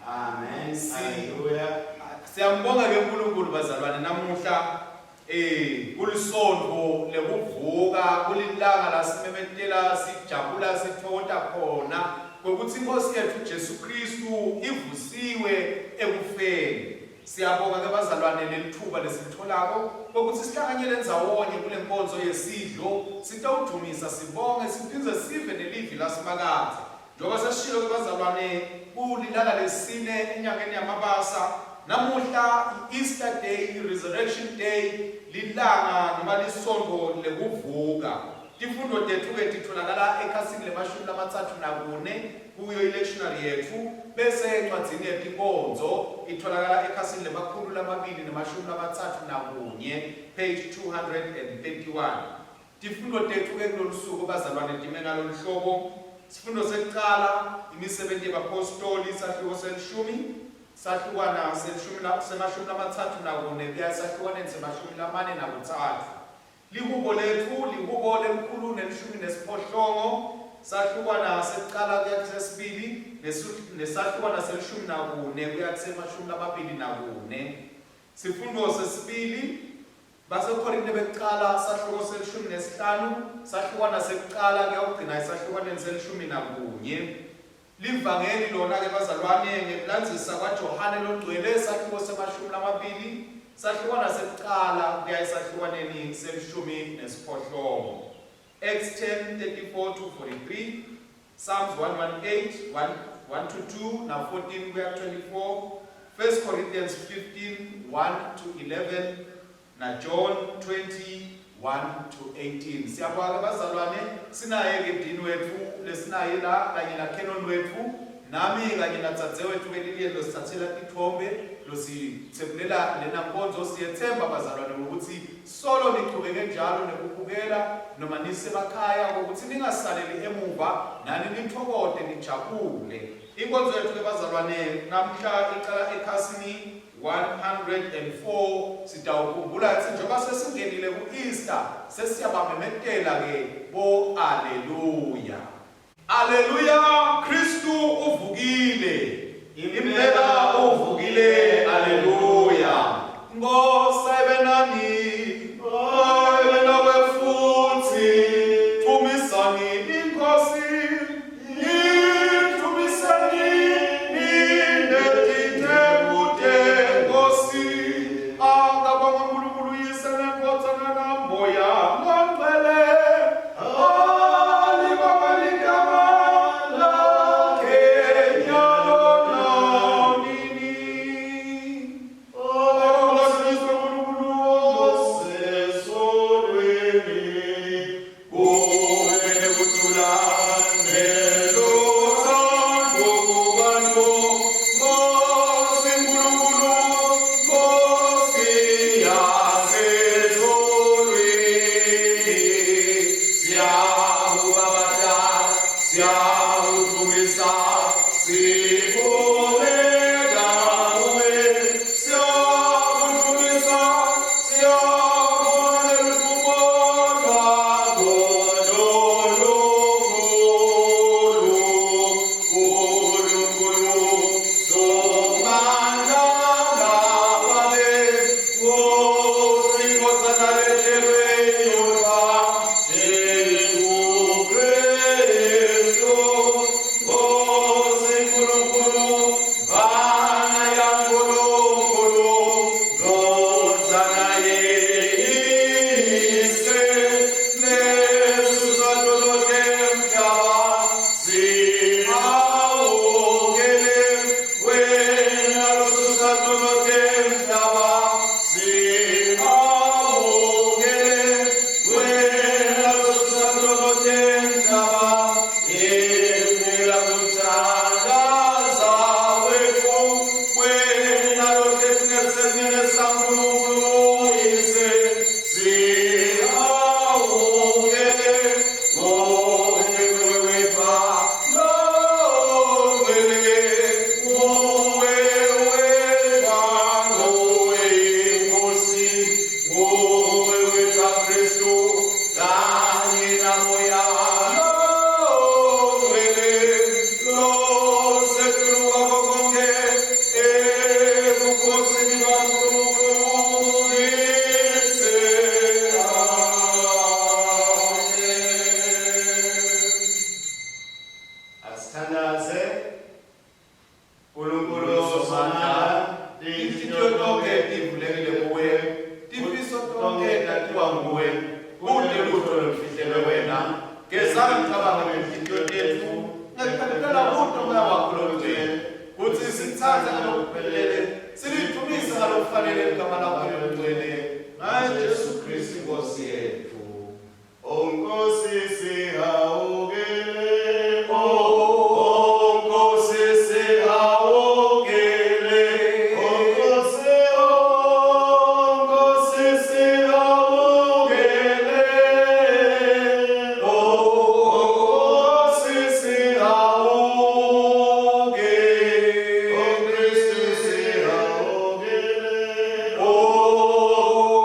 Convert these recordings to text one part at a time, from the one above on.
Amen. Si- Hallelujah. Siyambonga ke uNkulunkulu bazalwane namuhla eh kulisonto lekuvuka kulilanga lasimemetela sijabula sithota khona ngokuthi inkosi yethu Jesu Kristu ivusiwe ekufeni. Siyabonga ke bazalwane lelithuba lesilitholako kokuthi sihlanganyele ndzawonye kule nkonzo yesidlo sitawudumisa sibonge siphindze sive nelivi lasimakadze. Njengoba sesishilo ke bazalwane kulilanga lesine enyangeni yaMabasa, namuhla i-Easter Day, i-Resurrection Day, lilanga noma lisonto lekuvuka. Tifundo tethu-ke titholakala ekhasini lemashumi 34 kuyo i-lectionary yetfu, bese encwadzini yetinkonzo itholakala ekhasini le-231, page 231. Tifundo tetfu-ke kulolu suku bazalwane time ngalolu hlobo. Sifundo sekucala, imisebenti yebaphostoli, sahluko selishumi, sahlukwana selishumi semashumi 34 kuya esahlukwaneni semashumi 43. Lihubo letfu, lihubo lemkhulu nelishumi nesiphohlongo, sahlukwana sekucala kuya kusesibili, nesahlukwana selishumi nakune kuya kusemashumi 24. Sifundo sesibili, BaseKhorinte bekucala, sahluko selishumi nesihlanu, sahlukwana sekucala kuyawugcina esahlukwaneni selishumi nakunye. Livangeli lona-ke bazalwane ngekulandzisa kwaJohane loNgcwele, sahluko semashumi lamabili, sahlukwana sekucala kuya esahlukwaneni selishumi nesiphohlongo. Acts 10, 34 to 43, Psalms 118, 1, 1 to 2, na 14 kuya 24, 1 Corinthians 15, 1 to 11, na John 20, 1 to 18. Siyabonga ke bazalwane, sinaye ke dini wethu lesinaye la kanye na Canon wethu, nami kanye na dzadzewethu ke Lilian losithathela tithombe, lositsebulela lena nkonzo. Siyethemba bazalwane ngokuthi Solo nichubeke njalo nekubukela noma nisemakhaya kokuthi ningasaleli emuva nani nithokote nijabule. Inkonzo yethu ke bazalwane namhla iqala ekhasini 104 sitawukhumbula kutsi njengoba sesingenile ku-Easter sesiyabamemetela ke bo Alleluia. Aleluya, Kristu uvukile. Impela uvukile, aleluya. Nkosi ayibe nani, ayibe nawe futhi. Dumisani iNkosi, yidumiseni nine tinceku teNkosi. Akabongwe uNkulunkulu uYise neNdvodzana naMoya loNgcwele. Somandla, tinhlitiyo tonkhe tivulekile kuwe, tifiso tonkhe tatiwa nguwe, kute lutfo lolufihlelwe wena. Geza imicabango nenhlitiyo tetfu ngekukhathalela kuto Moya wakho Longcwele, kutsi sitsatse ngalokuphelele, silidvumise ngalokufanele ligama lakho lelingcwele, ngaye Jesu Khristu iNkhosi yetfu. O Nkosi sihawukele, O Nkosi sihawukele. O Nkosi, O Nkosi sihawukele, O Nkosi sihawukele. O Kristu sihawukele, O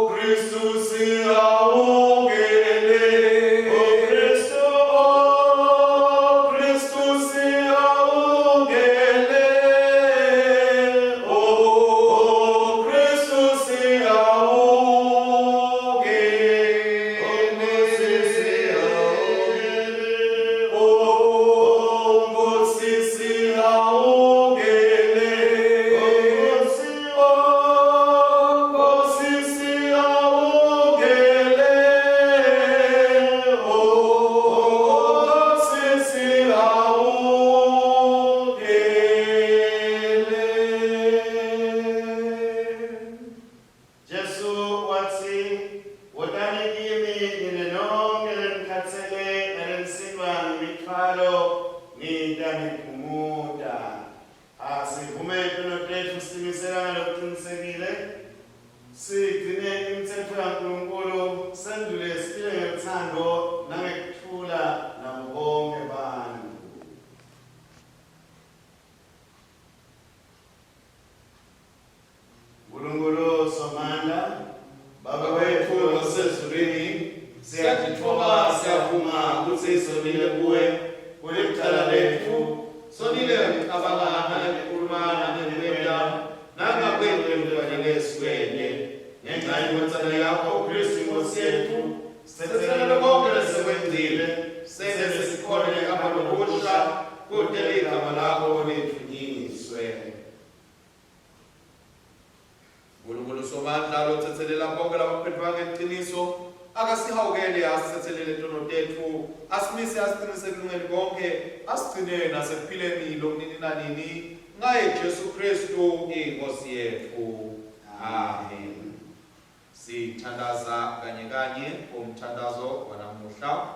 Kristu sihawukele. O Kristu, O Kristu sihawukele, O Kristu sihawukele. O Nkosi sihawukele, O Nkosi sihawukele. O Nkosi, O Nkosi sihawukele. O Nkosi sihawukele. Jesu watsi, Wotani kimi nine nonkhe lenikhatsele nalenisindvwa ngemitfwalo, ngitaniphumuta. Asivume tono tetfu sitimisela ngalokucinisekile, sigcine imitsetfo yaNkulunkulu, sendlule siphile ngelutsandvo nangekuthula nabo bonkhe bantfu. Nkulunkulu Somandla, Baba wetfu losezulwini, siyatitfoba siyavuma kutsi sonile kuwe, kulicala letfu, Sonile ngekucabanga nangekukhuluma nangekwenta nangakwenti lokufanele sikwente. Ngenxa yeNdvodzana yakho Kristu iNkhosi yetfu, sitsetselele konke lesekwentile, sente sikhone apha lokusha, kute ligama lakho lidvunyiswe. Nkulunkulu Somandla lotsetselela bonke labaphendvuka ngeliciniso, akasihawukele asitsetselele tono tetfu, asimise asiqinise ekulungeni konke, asigcine nasekuphileni lokunini nanini, ngaye Jesu Kristu iNkhosi yetfu. Amen. Sithandaza kanye kanye umthandazo wanamuhla.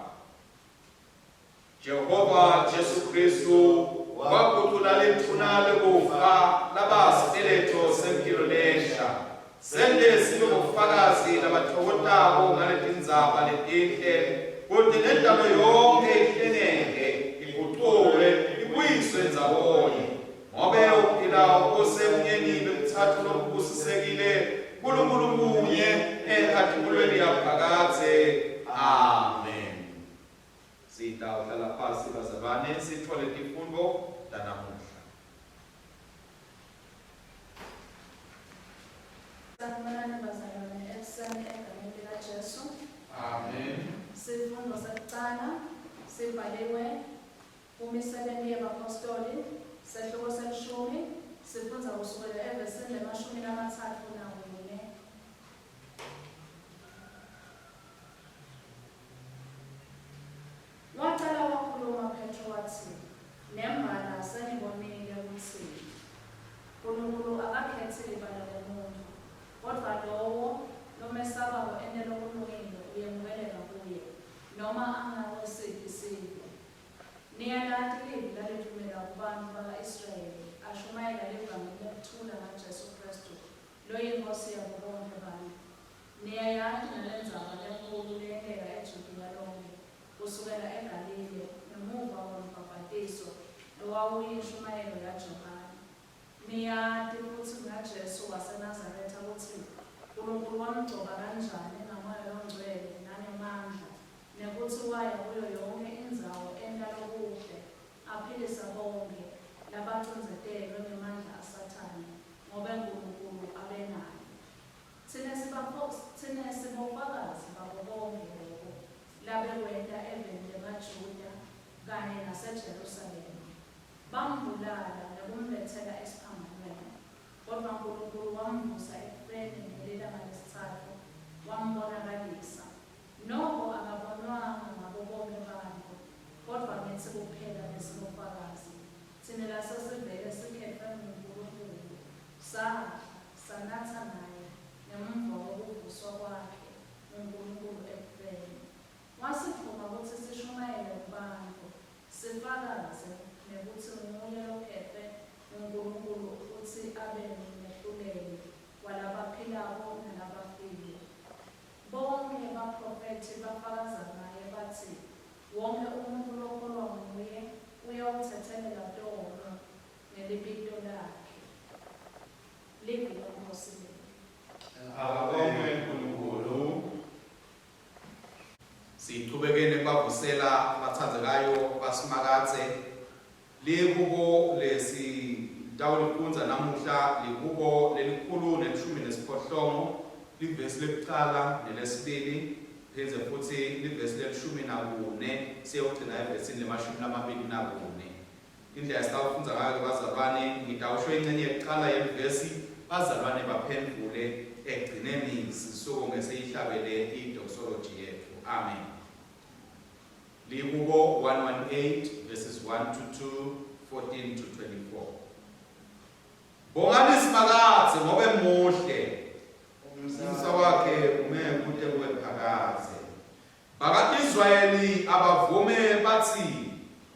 Jehova Jesu Kristu wagucula lithuna lekufa laba sibeletho semphilo lensha. Sente sibe bofakazi labatfokotako ngaletindzaba letinhle kute nendalo yonke ihlengeke, iguculwe, ibuyiswe ndzawonye. Ngobe uphila usebunyeni bebutsatfu lobubusisekile, Nkulunkulu munye enkhatimulweni yaphakadze. Amen. Sitawuhlala phasi bazalwane sitfole tifundvo tanamuhla. Sanibonani bazalwane ekuseni egameni likaJesu. Amen. Sifundo sekucala sibhaliwe kuMisebenti yebaPhostoli, sehluko selishumi, sifundza kusukela evesini lemashumi 34. Wacala wakhuluma Phetro watsi, Nembala sengibonile kutsi Nkulunkulu akakhetsi libala lemuntfu, kodvwa lowo lomesabako ente lokulungile uyemukeleka kuye, noma angawesiphi sive. Niyalati livi lalitfumela kubantfu baka-Israyeli, ashumayela livangeli lekuthula ngaJesu Khristu, loyiNkhosi yabo bonkhe bantfu. Niyayati nalendzaba lenkhulu leyenteka eJudiya lonkhe, kusukela eGalile, ngemuva kwembhabhatiso lowawuyinshumayelo yaJohane. Niyati futsi ngaJesu waseNazaretha kutsi Nkulunkulu wamgcoba kanjani ngaMoya Longcwele nangemandla, nekutsi waya kuyo yonkhe indzawo enta lokuhle, aphilisa bonkhe labacindzetelwe ngemandla aSathane, ngobe Nkulunkulu abenaye. Tsine tsine sibofakazi bako konkhe loko labekwenta eveni lemaJuda kanye naseJerusalema. Bambulala ngekumbetsela esiphambanweni. Nkulunkulu wamvusa ekufeni ngelilanga lesitsatfu, wambonakalisa. Noko akabonwanga ngabo bonkhe bantfu, kodvwa ngitsi kuphela lesibofakazi, tsine lasesivele sikhetfwe nguNkulunkulu, sadla, sanatsa naye ngemuva kwekuvuswa kwakhe nguNkulunkulu ekufeni. Wasitfuma kutsi sishumayele kubantfu, sifakaze nekutsi nguye lokhetfwe nguNkulunkulu kutsi abe ngumehluleli walabaphilako nalabafile. Bonkhe baphrofethi bafakaza ngaye batsi wonkhe umuntfu lokholwa nguye uyawutsetselelwa tono ngelibito lakhe. Livi leNkhosi leli. Akabongwe Nkulunkulu. Sichubeke nekubavusela abatsandzekayo baSimakadze. Lihubo lesitawulifundza namuhla lihubo lelikhulu nelishumi nesiphohlongo, livesi lekucala nelesibili, phindze futsi livesi lelishumi nakune siyewugcina evesini lemashumi lamabili nakune. Indlela esitawufundza ngayo-ke bazalwane, ngitawusho incenye yekucala yelivesi, bazalwane baphendvule, ekugcineni sisukume siyihlabele i-doxology yetfu. Amen. Lihubo 118 verses 1 to 2, 14 to 24. Bongani Simakadze ngobe muhle, umusa wakhe ume kute kube phakadze. Baka-Israyeli abavume batsi,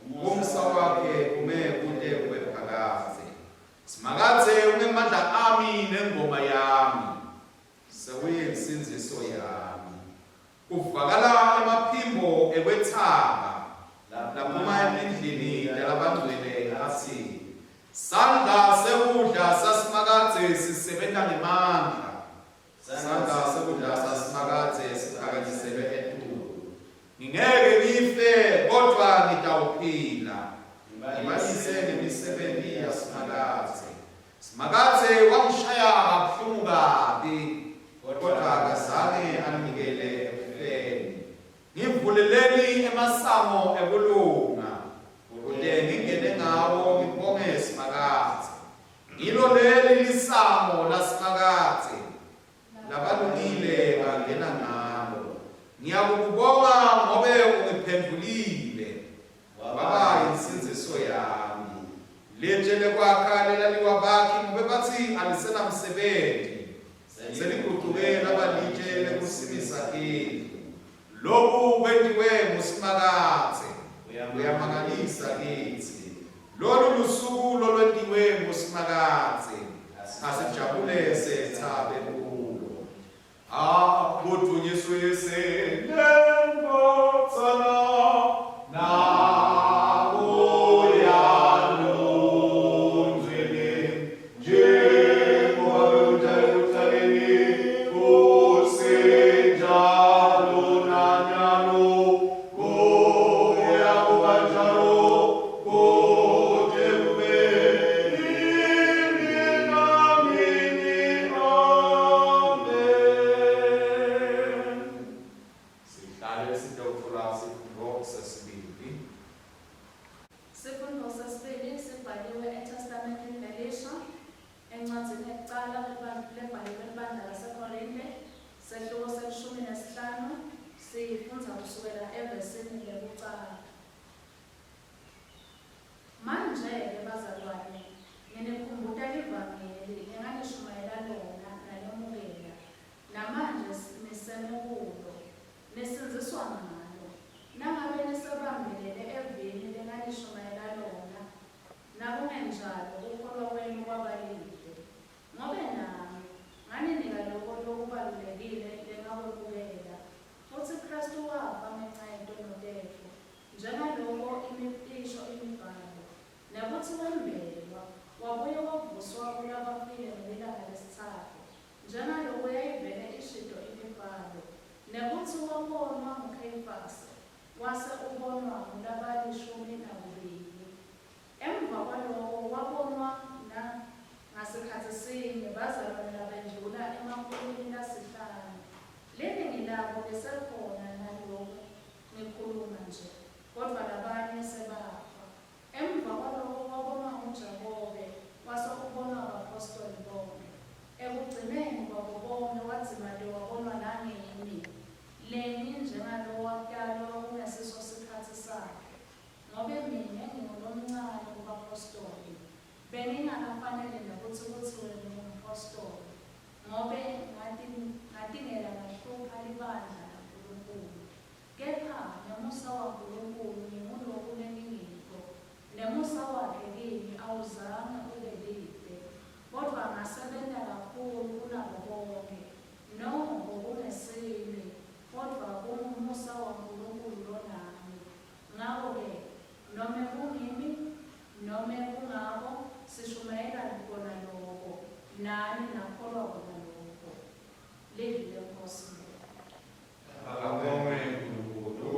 Umusa wakhe ume kute kube phakadze. Simakadze ungemandla ami nengoma yami, sewuyinsindziso yami. Kuvakala emaphimbo ekwetsaba laphuma etindlini talabangcwele atsi, Sandla sekudla saSimakadze sisebenta ngemandla. Sandla sekudla saSimakadze siphakanyiselwe etulu. Ngingeke ngife, kodvwa ngitawuphila, ngibalise ngemisebenti yaSimakadze. Simakadze wangishaya kabuhlungu kabi, kodvwa akazange anginikele ekufeni. Ngivuleleni emasango ekulunga, kute ngingene ngawo ngibonge Simakadze. Ngilo leli lisango laSimakadze, labalungile bangena ngalo. Ngiyakukubonga ngobe ungiphendvulile, waba yinsindziso yami. Litshe lekwakha lelaliwa bakhi ngobe batsi alisenamsebenti, seligucuke laba litshe lekusimisa indlu. Loku kwentiwe nguSimakadze, kuyamangalisa kitsi. Lolu lusuku lolwentiwe nguSimakadze, asijabule setsabe kulo. Akudvunyiswe Yise neNdvodzana naMoya Longcwele, njengoba bekunjalo ekucaleni, kusenjalo nanyalo, kuyakuba njalo kute kube nini nanini. Amen. Sihlale sitewutfola sifundvo sesibili. Sifundvo sesibili sibhaliwe eTestamenteni Lelisha, encwadzini yekucala lebhaliwe libandla laseKhorinte, sehluko selishumi nesihlanu, siyifundza kusukela evesini lekucala. Manje-ke, bazalwane, nginikhumbuta livangeli lenganishumayela lona nalemukela, namanje niseme kulo, nisindziswa ngalo, nangabe nisabambelele evini lenganishumayela lona, nakungenjalo kukholwa kwenu kwaba lite. Ngobe nami nganinika loko lokubalulekile lengakwemukela, kutsi Khristu wafa ngenca yetono tetfu, njengaloko isho imiBhalo, nekutsi wembelwa, wabuye wavuswa kulabafile ngelilanga lesitsatfu, njengaloko yayivele ishito imiBhalo, nekutsi wabonwa nguKheyifase, wase ubonwa ngulabalishumi nakubili. Emvakwaloko wabonwa na ngasikhatsi sinye bazalwane labendlula emakhulwini lasihlanu. Liningi labo lisekhona naloku ngikhuluma nje, kodvwa labanye sebafa. Emvakwaloko wabonwa nguJakobe, wase ubonwa baphostoli bonkhe. Angisafanele nekutsi kutsiwe ngingumphostoli, ngobe ngatingela ngahlupha libandla laNkulunkulu. Kepha ngemusa waNkulunkulu nginguloku lengingiko, nemusa wakhe kimi awuzange ube lite, kodvwa ngasebenta kakhulu kunabo bonkhe, noko kungesimi, kodvwa kungumusa waNkulunkulu lonami. Ngako-ke, nome kungimi, nome kungabo, sishumayela kona loko, nani nakholwa kona loko. Livi leNkhosi lelo. Akabongwe Nkulunkulu.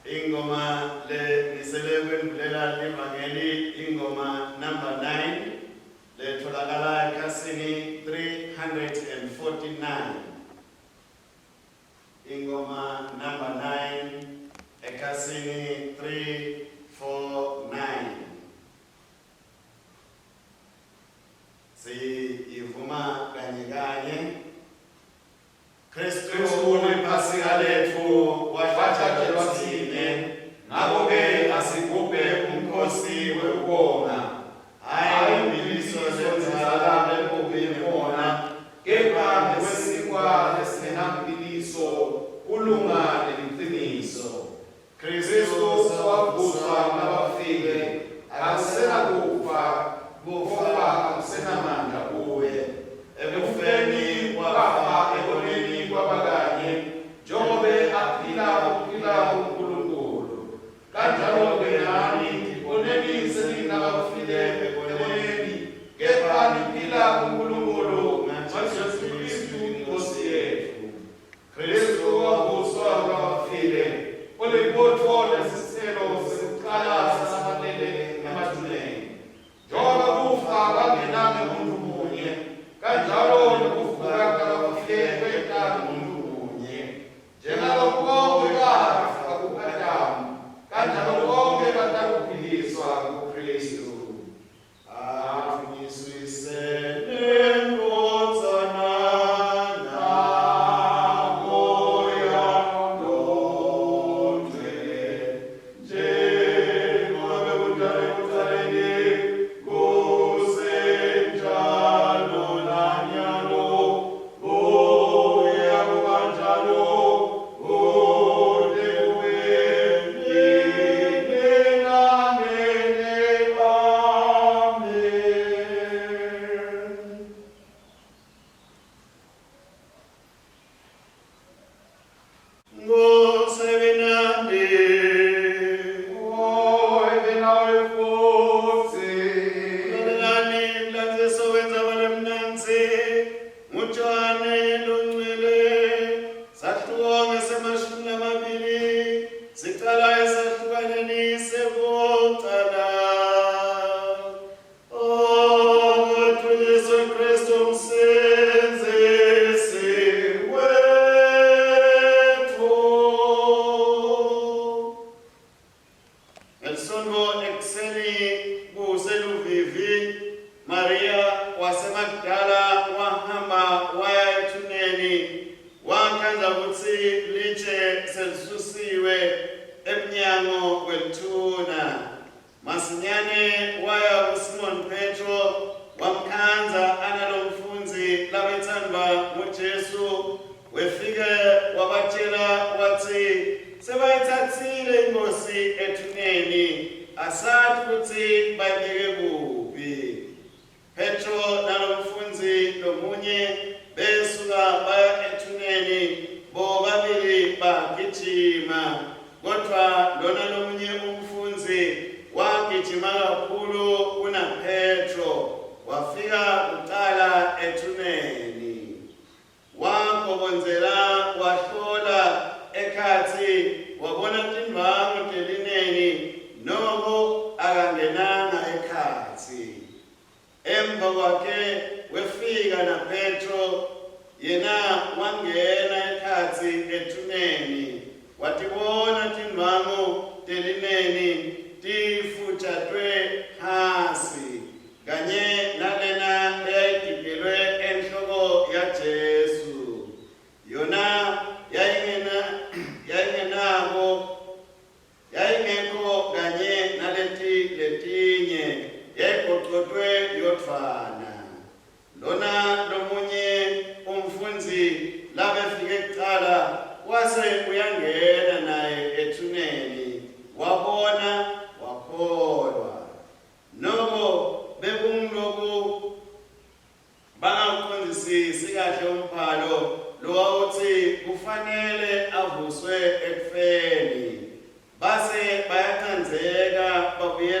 Ingoma le ngisele kwendvulela livangeli ingoma number 9 letholakala ekhasini 349. Ingoma number 9 ekhasini 349. Siyivuma kanye kanye. Kristu uliphasika letfu wahlatjelwa tsine, ngako-ke asigubhe umkhosi wekubonga, hhayi hhayi ngembiliso ngembiliso lendzala lendzala lembubi nemona, kepha ngesinkwa lesingenambiliso, kulunga neliciniso. Kristu Kristu wavuswa kulabafile, akusenakufa, kufa akusenamandla kuye. Ekufeni Ekufeni wafa wafa, ekoneni kwaba kanye, njengobe aphila ukuphila kuNkulunkulu. Kanjalo-ke nani tiboneni seninabafile ekoneni, kepha niphila kuNkulunkulu ngaJesu Kristu iNkosi yetfu. Kristu Kristu wavuswa kulabafile, olibutfo lesiselo sekucala salabalele emathuneni. Njengoba kufa kwangena ngemuntfu munye, kanjalo nekuvuka kwalabafile kweta ngemuntfu munye. Njengalokhu bonkhe bafa ku-Adamu, kanjalo bonkhe batakuphiliswa kuKristu. Advunyiswe neNdvodzana naMoya Longcwele, njengoba bekudala ekucaleni, kusenjalo nanyalo, kuyakuba njalo, kude kube nini nanini. Amen. Nkosi Oy, nawe futsi. Lalelani mlandziso wendzaba lemnandzi nguJohane longcwele sahluko ngesemashumi lamabili sicala esahlukaneni sekucala. Oh, Jesu Kristu msindzisi wetfu. Ngelisonto ekuseni kuseluvivi Maria waseMagdala wahamba waya ethuneni wakhandza kutsi litshe selisusiwe emnyango welithuna. Masinyane waya kuSimon Petro wamkhandza analomfundzi labethandwa nguJesu wefike wabatjela watsi sebayitsatsile iNkhosi ethuneni asathi kutsi bayibeke kuphi. Petro nalomfundzi lomunye besuka baya ethuneni bobabili bagijima kodvwa lona lomunye umfundzi wagijima kakhulu kunaPetro wafika kucala ethuneni wagobondzela wahlola ekhatsi wabona tindvwangu telineni noko akangenanga ekhatsi. Emva kwakhe wefika naPetro, yena wangena ekhatsi ethuneni, watibona tindvwangu telineni tifutjatwe phasi kanye nalena leyayigigelwe enhloko yaJesu. Yona yayingena yayingenako.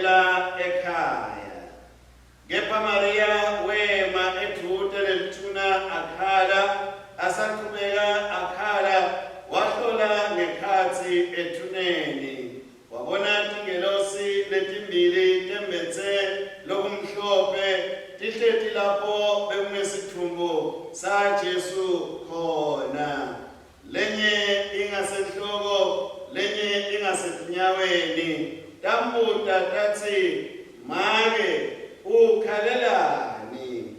Babuyela ekhaya. Kepha Mariya wema edvute nelithuna akhala, asachubeka akhala, wahlola ngekhatsi ethuneni. Wabona tingelosi letimbili tembetse lokumhlophe tihleti lapho bekunesidvumbu saJesu khona. Lenye ingasenhloko, lenye ingasetinyaweni. Tambuta tatsi, Make, ukhalelani?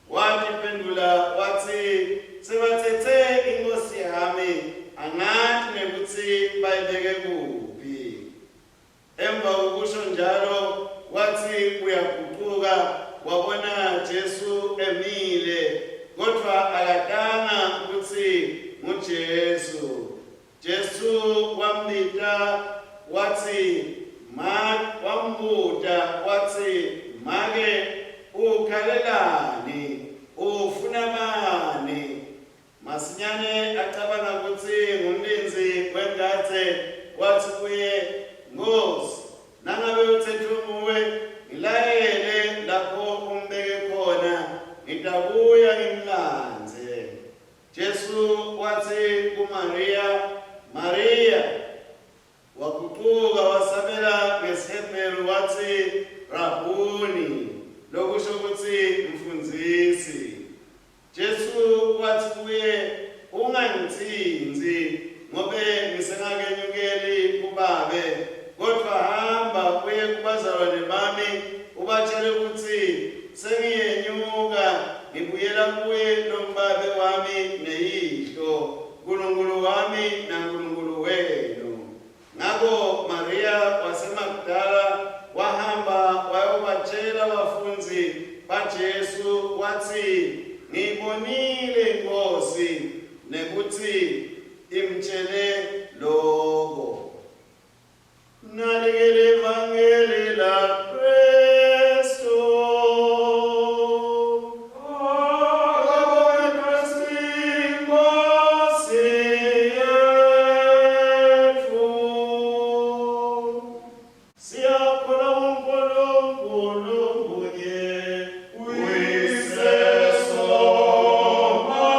Watiphendvula watsi, Sebatsetse iNkhosi yami, angati nekutsi bayibeke kuphi. Emva kokusho njalo watsi uyagucuka wabona Jesu emile, kodvwa akatanga kutsi nguJesu. Jesu wambita watsi, Ma, wambuta watsi, Make, ukhalelani? Ufuna bani? Masinyane acabanga kutsi ngumlindzi wengadze, watsi kuye, Nkhosi, nangabe utsetfwe nguwe, ngilayele lapho umbeke khona, ngitabuya ngimlandze. Jesu watsi kuMariya, Mariya! Wagucuka wasabela ngesiHebheru watsi, Rabuni, lokusho kutsi Mfundzisi. Jesu watsi kuye, Ungangitsintsi, ngobe ngisengakenyukeli kuBabe, kodvwa hamba uye kubazalwane bami ubatjele kutsi sengiyenyuka ngibuyela kuye longuBabe wami neYihlo, Nkulunkulu wami naNkulunkulu wenu. Ngako Mariya waseMagdala wahamba wayobatjela bafundzi baJesu watsi, Ngiyibonile iNkhosi, nekutsi imtjele loko. Nalike liVangeli laKhristu. Akabongwe Khristu iNkhosi yetfu. Siyakholwa kuNkulunkulu munye, Uyise Somandla,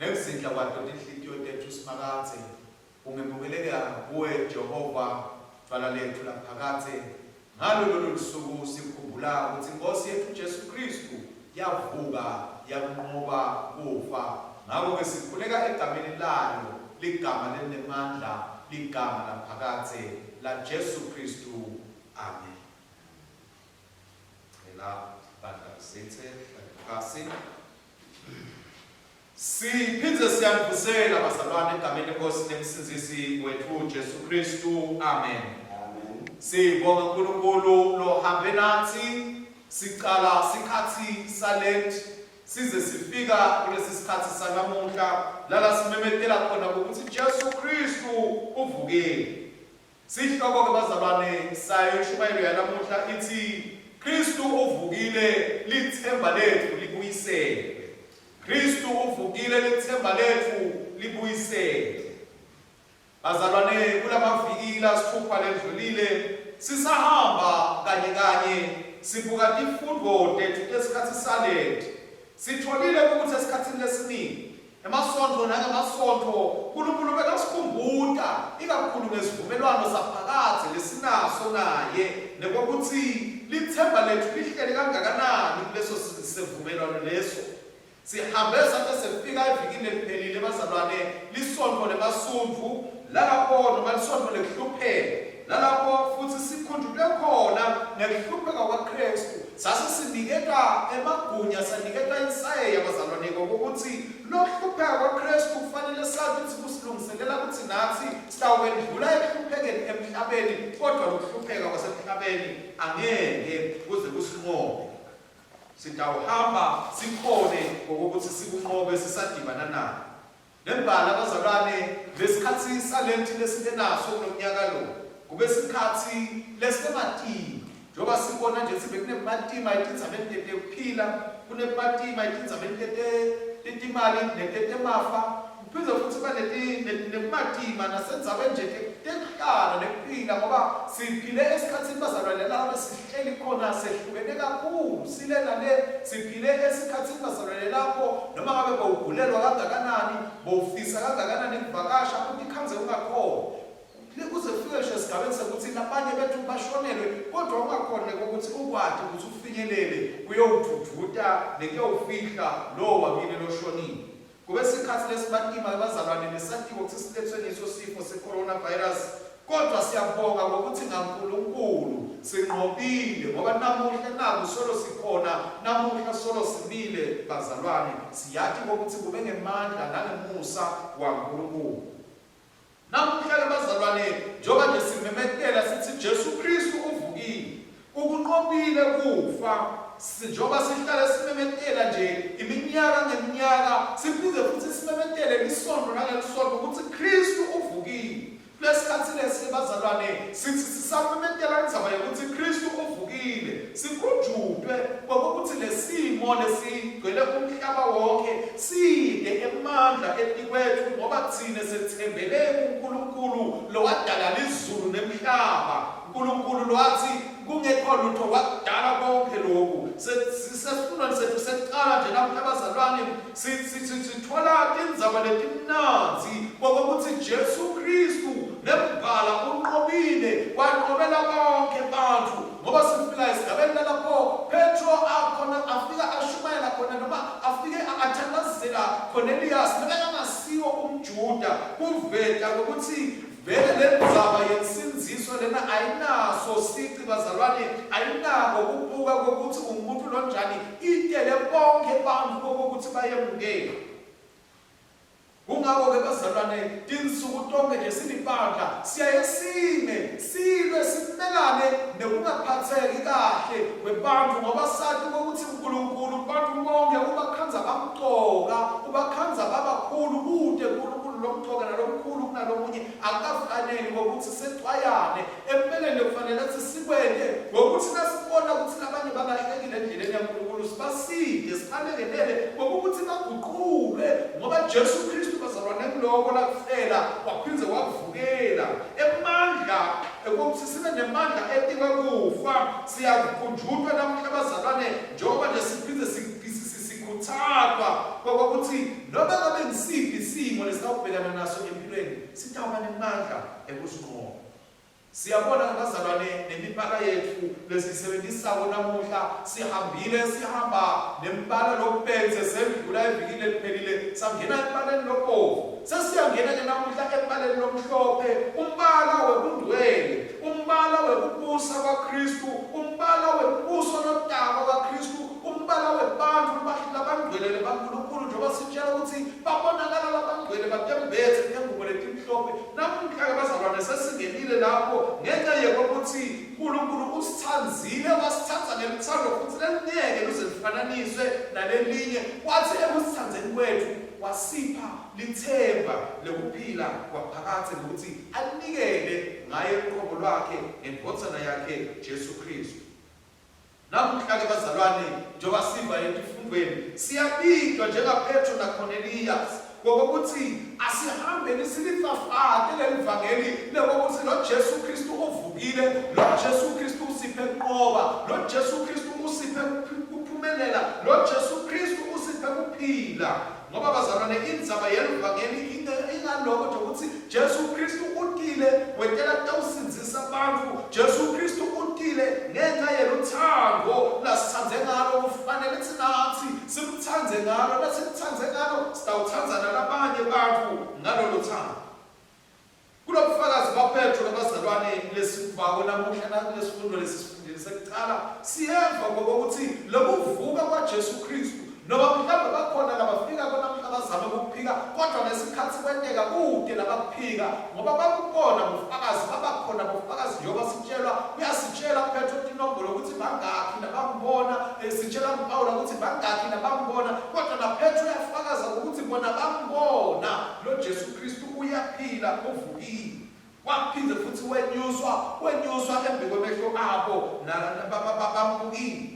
Nekuzindla kwato tinhlitiyo tetfu Simakadze, kungemukeleka kuwe Jehova, dvwala letfu laphakadze. Ngalo lolo lusuku sikhumbula kutsi iNkhosi yetfu Jesu Khristu yavuka yakunqoba kufa. Ngako-ke sikhuleka egameni layo, ligama lelinemandla, ligama laphakadze laJesu Khristu. Amen. Cela bandla lisitse hlale phasi. Siphindze siyanivusela bazalwane egameni leNkosi neMsindzisi wetfu Jesu Khristu. Amen. Amen. Sibonga uNkulunkulu lohambe nathi sicala sikhathi saLent size sifika kulesi sikhathi sanamuhla lala simemetela khona ukuthi Jesu Khristu uvukile. Sihloko-ke bazalwane sayo inshumayelo yanamuhla ithi Kristu uvukile lithemba lethu libuyiselwe. Kristu uvukile lithemba lethu libuyiselwe. Bazalwane kulamaviki lasithupha lendlulile sisahamba kanye kanye sibuka tifundvo tethu tesikhatsi saleti. Sitfolile ukuthi esikhatsini lesiningi Emasontfo nangemasontfo, Nkulunkulu bekasikhumbuta ikakhulu ngesivumelwano saphakadze lesinaso naye nekwekutsi litsemba letfu lihleli kangakanani kuleso sivumelwano leso. Sihambe sate sefika evikini leliphelile bazalwane, lisontfo lemasuntfu, lalapho noma lisontfo lekuhlupheka, lalapho futsi sikhunjutwe khona ngekuhlupheka kwaKhristu, Sase siniketwa emagunya, saniketwa insayeya, bazalwane, kokuthi lokuhlupheka kwaKristu kufanele sazi ukuthi kusilungiselela ukuthi nathi sitawukwendlula ekuhluphekeni emhlabeni, kodwa lokuhlupheka kwasemhlabeni angeke kuze kusinqobe. Sitawuhamba sikhone ngokuthi sikunqobe sisadibana nako. Nembala bazalwane, lesikhatsi salenti lesibe naso kulomnyaka lo, kube sikhatsi lesimatima. Njengoba sibona nje sibe kunebumatima etindzabeni tetekuphila, kunebumatima etindzabeni tetimali netetemafa, kuphindze futsi kuba nebumatima nasendzabeni nje tekuhlala nekuphila ngoba siphile esikhatsini bazalwane la besihleli khona sehlukene kakhulu sile nale siphile esikhatsini bazalwane lapho noma ngabe bowugulelwa kangakanani bowufisa kangakanani kuvakasha utikhandze ungakhona kuze kufike ngisho esigabeni sekuthi labanye bethu bashonelwe kodwa ungakhona ukuthi ukwati ukuthi ufinyelele kuyowudvudvuta nekuyowufihla lowo wakini loshonile. Kube sikhatsi lesimatima bazalwane nesatiko kutsi silethwe ngiso sifo se-coronavirus, kodvwa siyabonga ngokuthi ngaNkulunkulu sinqobile ngoba namuhla naku solo sikhona, namuhla solo simile bazalwane, siyati kokuthi kube ngemandla nangemusa waNkulunkulu. Namuhla-ke bazalwane, njengoba nje simemetela sithi Jesu Kristu uvukile, ukunqobile kufa, njengoba sihlale simemetela nje iminyaka ngeminyaka, siphinde futhi simemetele lisonto nangelisonto ukuthi Kristu uvukile. Kulesikhathi lesi bazalwane, sithi sisamemetela indzaba yokuthi Kristu uvukile, sikhunjutwe kokuthi lesimo lesigcwele umhlaba wonke Side emandla etikwetfu ngoba tsine setsembele kuNkulunkulu lowadala lizulu nemhlaba, Nkulunkulu lowatsi kungekho lutfo wakudala konkhe loku. Sisesifundweni setfu sekucala nje namuhla bazalwane, sitfola tindzaba letimnandzi kokwekutsi Jesu Khristu nembala unqobile, wanqobela bonkhe bantfu. Ngoba sifika esigabeni lalapho Petro akhona afika ashumayela khona noma afike athandazela Cornelius lebekangasiwo umJuda kuveta ukuthi vele lendzaba yensindziso lena ayinaso sici bazalwane ayinako kubuka kokuthi umuntu lonjani itele bonke bantfu kokuthi bayemukele. Kungako-ke bazalwane, tinsuku tonkhe nje silibandla siyaye sime, silwe, simelane nekungaphatseki kahle kwebantfu ngoba sati kwekutsi Nkulunkulu bantfu bonkhe ubakhandza bamcoka, ubakhandza babakhulu, kute Nkulunkulu lomcoka nalomkhulu kunalomunye. Akukafaneli kwekutsi secwayane. Empeleni lekufanele kutsi sikwente kwekutsi nasibona kutsi labanye balahlekile endleleni yaNkulunkulu sibasite, sibalekelele kwekutsi baguculwe ngoba Jesu Khristu bazalwane nguloko lakufela waphindze wakuvukela. Emandla ekutsi sibe nemandla etikwekufa siyakukhunjutwa namuhla bazalwane njengoba nje siphindze sikhutsatwa. Sikhutsatwa kokuthi noma ngabe ngisiphi isimo lesitawubhekana naso empilweni, sitawuba nemandla ekusinqoba. Siyabona bazalwane nemibala yetfu lesiyisebenzisako namuhla, sihambile sihamba nembala lobhedze sendlula evikini leliphelile sangena embaleni lobovu. Sesiyangena-ke namuhla embaleni lomhlophe, umbala webungcwele, umbala wekubusa kwaKhristu, umbala wembuso lotako kaKhristu, umbala webantfu labangcwele baNkulunkulu, njengoba sitshela ukuthi babonakala labangcwele batembethe ngengubo letimhlophe. Namuhla-ke bazalwane sesingenile lapho ngenxa yekokuthi uNkulunkulu usitsandzile, wasitsandza ngelutsandvo futhi lelingeke luze lufananiswe nalelinye. Wathi ekusitsandzeni kwetfu wasipha litsemba lekuphila kwaphakadze ngokuthi anikele ngaye uqobo lwakhe ngendvodzana yakhe Jesu Khristu. Namuhla-ke bazalwane, njengoba siva etifundweni, siyabitwa njengaPetro naKorneliyasi ngokokuthi asihambeni silifafate leli vangeli lekokuthi lo Jesu Kristu uvukile, lo Jesu Kristu usiphe kunqoba, lo Jesu Kristu usiphe kuphumelela, lo Jesu Kristu usiphe kuphila. Ngoba bazalwane, indzaba yelivangeli ingaloko nje ukuthi Jesu Kristu utile wentela kutawusindzisa bantfu. Jesu Kristu utile ngenxa yelutsandvo lasitsandze ngalo. Kufanele tsinatsi simtsandze ngalo, nasimtsandze ngalo sitawutsandza nalabanye bantfu ngalolo tsandvo. Kulobufakazi baPetro nabazalwane lesivako namuhla nakulesifundo lesisifundile sekucala, siyeva ngokokuthi lokuvuka kwaJesu Kristu, noma mhlawumbe bakhona labafikako namuhla bazame ukukuphika, kodwa ngesikhathi kwenteka kute labakuphika, ngoba bakubona bufakazi, babakhona bufakazi njengoba sitshelwa, uyasitshela Petro tinombolo ukuthi bangakhi labambona, sitshela nguPawula ukuthi bangakhi labambona, kodwa naPetro uyafakaza ukuthi bona bambona lo Jesu Kristu uyaphila, uvukile. Waphinde futhi wenyuswa, wenyuswa embikwemehlo abo bambukile.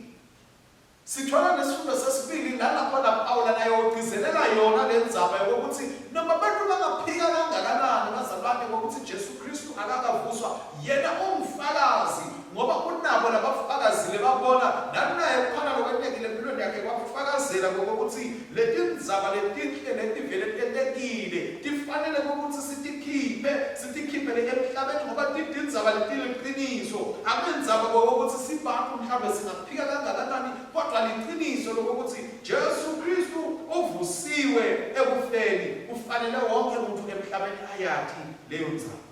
Sithola nesifundo sesibili nalapho naPawula naye ugcizelela yona le ndzaba yokuthi noma abantu bangaphika kangakanani bazalwane ngokuthi Jesu Kristu akakavuswa, yena ungufakazi ngoba unabo labafakazile babona nanaye kukhona lokwentekile empilweni yakhe kwakufakazela ngokuthi letindzaba letinhle letivele tentekile tifanele ukuthi sitikhiphe sitikhiphele emhlabeni ngoba titindzaba letiliqiniso. Akunendzaba ngokuthi sibantu mhlawumbe singaphika kangakanani, kodwa liqiniso lokuthi Jesu Kristu uvusiwe ekufeni, kufanele wonke umuntu emhlabeni ayati leyo ndzaba.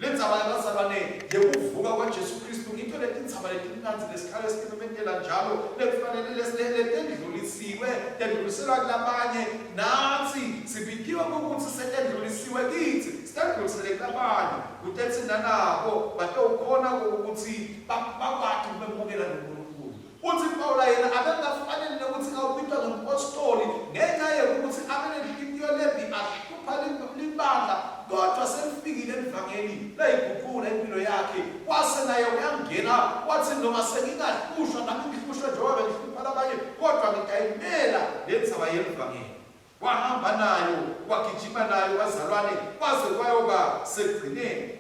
Lendzaba yabazalwane yekuvuka kwaJesu Kristu ngito letindzaba letimnandzi lesihlale sitimemetela njalo lekufanele letendlulisiwe tendluliselwa kulabanye. Natsi sibitiwe ukuthi setendlulisiwe kitsi sitendlulisele kulabanye kute tsina nabo batewukhona ukuthi bakwati ukumemukela loNkulunkulu. Utsi Pawula yena abengafaneli nekutsi awubitwa ngempostoli ngenca yekutsi abenenhlitiyo lembi ahlupha libandla, kodvwa selifikile livangeli layigucula imphilo yakhe, wase naye uyangena watsi noma sengingahlushwa nami ngihlushwe njengoba bengihlupha labanye, kodvwa ngitayimela lendzaba yelivangeli. Wahamba nayo, wagijima nayo bazalwane kwaze kwayoba sekugcineni.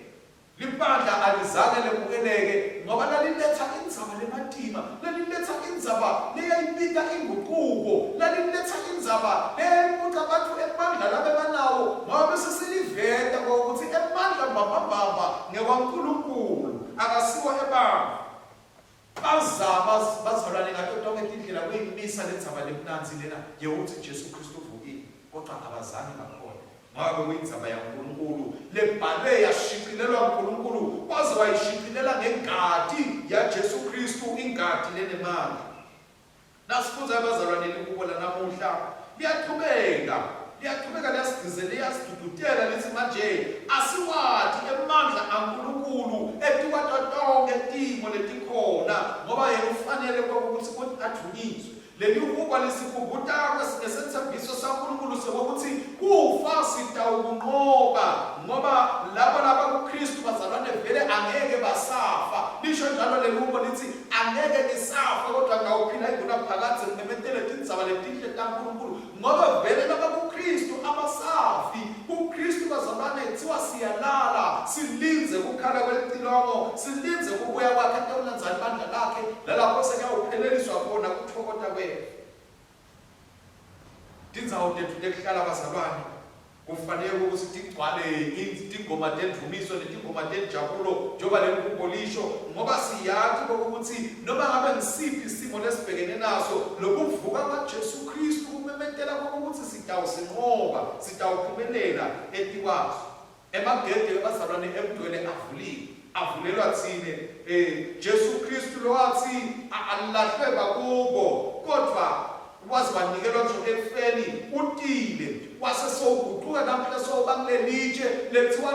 Libandla alizange lemukeleke ngoba laliletsa indzaba lematima, laliletsa indzaba leyayibita ingucuko, laliletsa indzaba leyayibuca bantfu emandla labebanawo ngoba bese seliveta kwekutsi emandla mbambambamba ngewaNkulunkulu, akasiwo ebantfu. Bazama bazalwane ngato tonkhe tindlela kuyimisa lendzaba lemnandzi lena yekutsi Jesu Khristu uvukile, kodvwa abazange bakhone. Ngoba bekuyindzaba yaNkulunkulu lebhalwe yashicilelwa nguNkulunkulu waze wayishicilela ngengati yaJesu Khristu, ingati lenemandla. Nasifundza abazalwane lihubo lanamuhla liyachubeka liyachubeka liyasigcizela liyasidudutela lithi manje asiwati emandla aNkulunkulu etikwato tonkhe timo letikhona ngoba yena ufanele ukuthi advunyiswe. Leli hubo lisikhumbuta ngesetsembiso saNkulunkulu sekuthi kufa sitawukunqoba ngoba labo labakuKristu bazalwane vele angeke basafa. Lisho njalo leli hubo lithi angeke ngisafa kodwa ngawuphila ingunaphakadze ngimemetele tindzaba letinhle taNkulunkulu ngoba vele labakuKristu abasafi. KuKristu bazalwane kuthiwa siyalala silindze kukhala kwelicilongo, silindze kubuya kwakhe atewulandza libandla lakhe lalapho sekuyawupheleliswa khona kutfokota kwetfu. Tindzawo tetfu tekuhlala bazalwane kufanele ukuthi tigcwale tingoma tendvumiso netingoma tenjabulo njengoba lelihubo lisho ngoba siyati kokuthi noma ngabe ngisiphi isimo lesibhekene naso lokuvuka kwaJesu Kristu kumemetela kokuthi sitawusinqoba sitawuphumelela etikwaso Emagede ebazalwane emgcwele avuliwe, avulelwa tsine. E, Jesu Khristu lowathi alahlwe bakubo, kodvwa waze wanikelwa ngisho ekufeni, utile, wase sowugucuka namhla sowuba kulelitshe lekuthiwa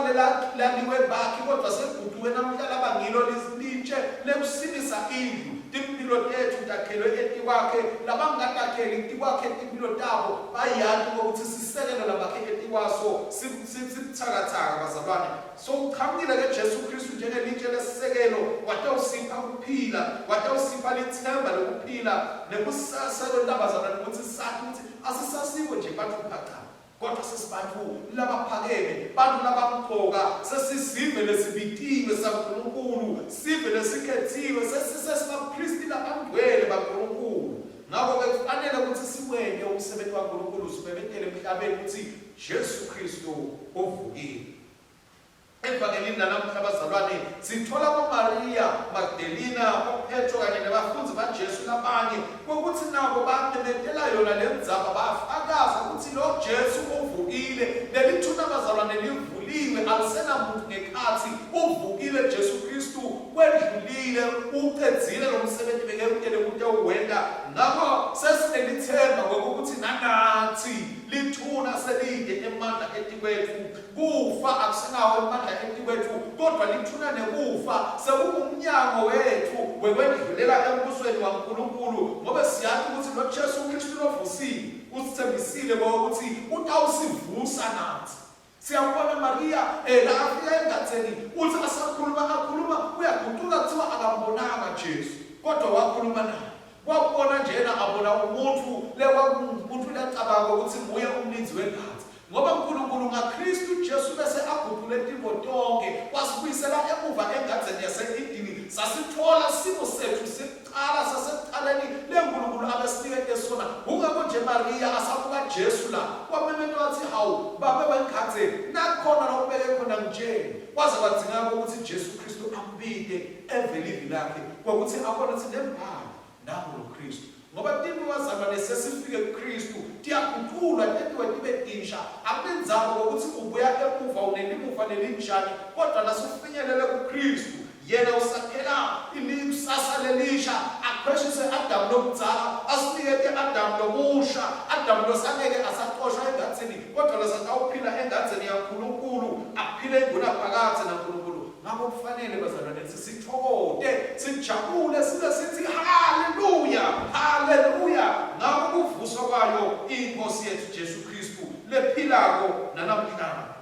laliwe bakhi, kodvwa seligucuke namhla laba ngilo litshe lekusimisa indlu. Timphilo tetfu takhelwe etikwakhe, labangakatakheli tikwakhe timphilo tabo bayati ukuthi sisekelo labakhe etikwaso sibuthakathaka bazalwane. Sowuqhamukile ke Jesu Kristu njengelitshe lesisekelo, watawusipha kuphila, watawusipha lithemba lokuphila nekusasa lolabazalwane, ukuthi sathi ukuthi asisasibo nje bantfu phaca, kodwa sesibantfu labaphakeme, bantfu labamqoka, sesisive lesibitiwe saNkulunkulu, sive lesikhethiwe, sesibapristi labangcwele baNkulunkulu. Ngakho-ke kufanele ukuthi siwente umsebenzi waNkulunkulu, simemetele emhlabeni ukuthi Jesu Kristu uvukile. Evangelini lanamuhla bazalwane sithola boMariya Magdalena, boPetro kanye nebafundzi baJesu labanye kokuthi nabo bamemetela yona lendzaba, bafakaza ukuthi lo Jesu uvukile. Leli thuna bazalwane livuliwe, alisenamuntu ngekhatsi, uvukile Jesu Kristu, kwendlulile, ucedzile lo msebenzi bekewutele kutewuwenta. Ngakho sesinelithemba kokuthi nanathi lithuna selide emandla etikwetfu. Kufa akusenawo emandla etikwetfu, kodvwa lithuna nekufa sekungumnyango wetfu wekwendlulela embusweni waNkulunkulu, ngobe siyati kutsi lo Jesu Khristu lovusiwe usitsembisile ukuthi utawusivusa natsi. Siyambona Mariya eh, la afika engadzeni uthi asakhuluma akhuluma uyagucuka kuthiwa akambonanga Jesu kodwa wakhuluma naye. Wabona njena abona umuntu lekwakumuntu lacabanga ukuthi nguye umninzi wengadzi. Ngoba uNkulunkulu ngaKristu Jesu bese aguqule tintfo tonkhe, wasibuyisela emuva engadzeni yase-Edeni, sasitfola simo setfu sekucala sasekucaleni leNkulunkulu abesinikete sona. Kungako nje Mariya asabuka Jesu la, wamemeta watsi, Hawu, Babe wengadze, nakhona la ubeke khona ngitjele. Kwaze kwadzingeka kwekutsi Jesu Khristu ambite, eve livi lakhe, kwekutsi abone kutsi nembala nangu loKhristu. Ngoba tintfo bazalwane sesifike kuKhristu tiyaguculwa tentiwe tibe tinsha. Akunendzaba kwekutsi ubuya emuva unelimuva lelinjani, kodvwa nasufinyelele kuKhristu, yena usakhela likusasa lelisha, akhweshise Adamu lomdzala, asinikete Adamu lomusha, Adamu losangeke asacoshwa engadzini, kodvwa losatawuphila engadzeni yaNkulunkulu, aphile ingunaphakadze naNkulunkulu. Ngako kufanele bazalwane Sithokote, sijabule sibe sithi haleluya, haleluya ngako kuvuswa kwayo iNkosi yethu Jesu Kristu lephilako nanamhlanje.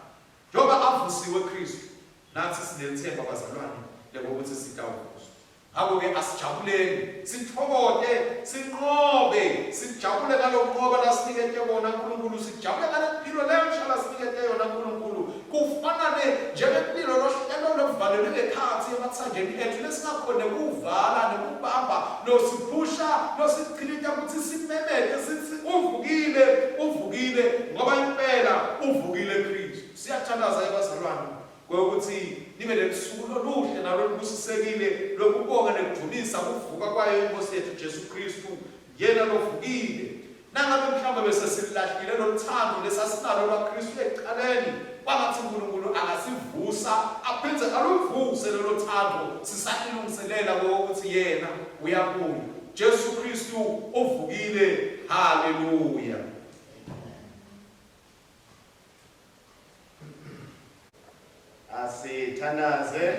Njengoba avusiwe Kristu, nathi sinelithemba bazalwane lekokuthi sitawuvuswa. Ngakho-ke asijabuleni, sithokote, sinqobe, sijabule ngalokunqoba lasinikete kona uNkulunkulu, sijabule ngale mpilo lensha lasinikete yona uNkulunkulu. Kufana ne njengemlilo lohlelo lokuvalelwe ngekhatsi ematsanjeni etfu lesingakhone kuwuvala nekubamba, losiphusha, losichilita kutsi simemete sitsi uvukile, uvukile, ngoba impela uvukile Kristu. Siyathandaza ebazalwane kwekutsi nibe nelusuku loluhle nalolubusisekile lwekubonga nekudvumisa kuvuka kwayo iNkhosi yetfu Jesu Khristu, yena lovukile. Nangabe mhlawumbe bese silahlile loluthando lesasinalo lwaKhristu ekucaleni, kwangatsi Nkulunkulu angasivusa aphindze aluvuse lolo thando sisatilungiselela kwekutsi yena uyabuya. Jesu Khristu uvukile. Haleluya. Asithandaze.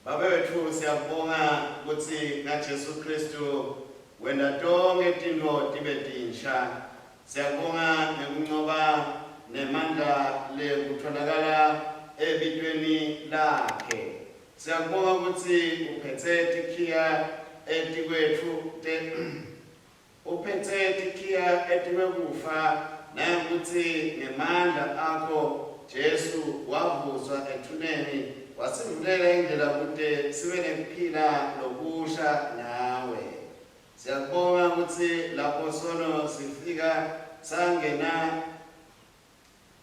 Babe wetfu siyakubonga kutsi ngaJesu Kristu wenta tonkhe tintfo tibe tinsha. Siyakubonga ngekuncoba nemandla lekutholakala ebitweni lakhe. Siyakubonga kutsi uphetse tikhiya etikwetfu te Uphetse tikhiya etikwekufa nangekutsi ngemandla akho Jesu wavuswa ethuneni. Wasivulela indlela kute sibe nekuphila lokusha nawe. Siyakubonga kutsi lapho sono sifika sangena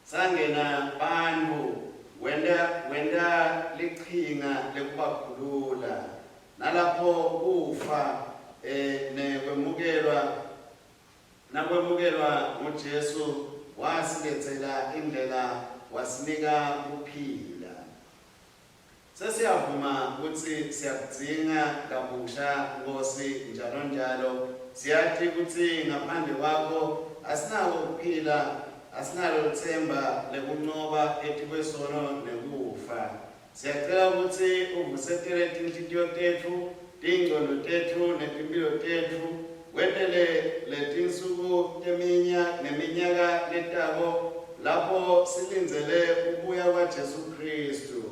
sangena bantfu wenta wenta lichinga lekubakhulula. Nalapho kufa eh nekwemukelwa Nakwemukelwa nguJesu wasiletsela indlela wasinika kuphila. Sesiyavuma kutsi siyakudzinga kabusha Nkhosi njalo njalo. Siyati kutsi ngaphandle kwakho asinako kuphila, asinalo litsemba lekuncoba etikwesono nekufa. Siyacela kutsi uvusetele tinhlitiyo tetfu, tingcondvo tetfu netimphilo tetfu, wentele letinsuku teminya neminyaka letako lapho silindzele kubuya kwaJesu Khristu.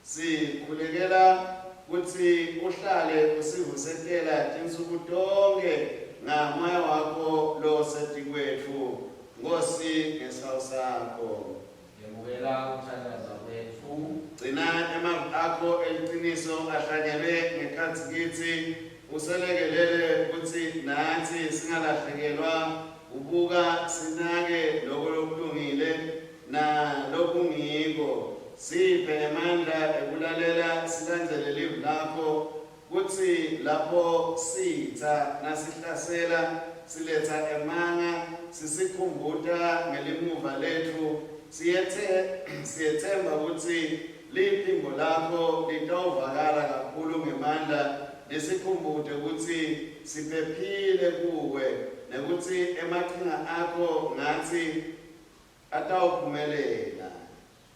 Sikhulekela kutsi uhlale usivusetela tinsuku tonkhe ngaMoya wakho losetikwetfu, Nkhosi, ngesihawu sakho. Yemukela kuthandaza kwetfu. Gcina emavi akho eliciniso ahlanyelwe ngekhatsi kitsi, uselekelele kutsi natsi singalahlekelwa kubuka sinake loko lokulungile nalokungiko. Siphe emandla ekulalela silandzele livi lakho Kutsi lapho sitsa nasihlasela, siletsa emanga, sisikhumbuta ngelimuva letfu, siyetse, siyetsemba kutsi liphimbo lakho litawuvakala kakhulu ngemandla lisikhumbute kutsi siphephile kuwe nekutsi emachinga akho ngatsi atawuphumelela.